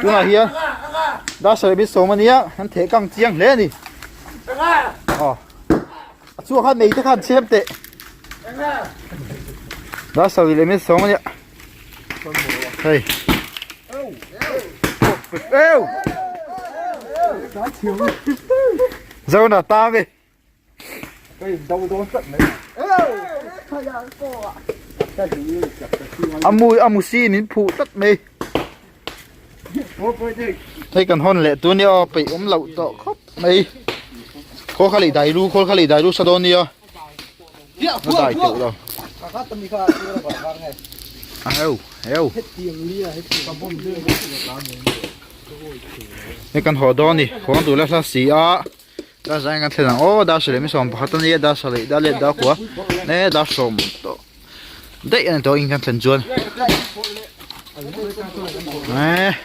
Tunah hian dar sarih min sawm ania an theh kang chiang hle a ni. Aw a chhuak khan mei te khan chhem teh. Dar sarih leh min sawm ania. Hei. Eu. Zona tang e. A mu a mu si min phuh tlat mai. Hei kan hawn leh tun nia aw peih awm loh tawh khawp mai. Khawl kha lei dai lu khawl kha lei dai lu sa dawn nia. A dai teuh lo. Heu heu. Hei kan haw dawn ni haw duh la hla si a. Dar zai kan thlen ang aw dar sarih mi sawm pakhat a nia dar sarih dar let dar kua e dar sawm tawh daih a ni tawh in kan thlen chuan e.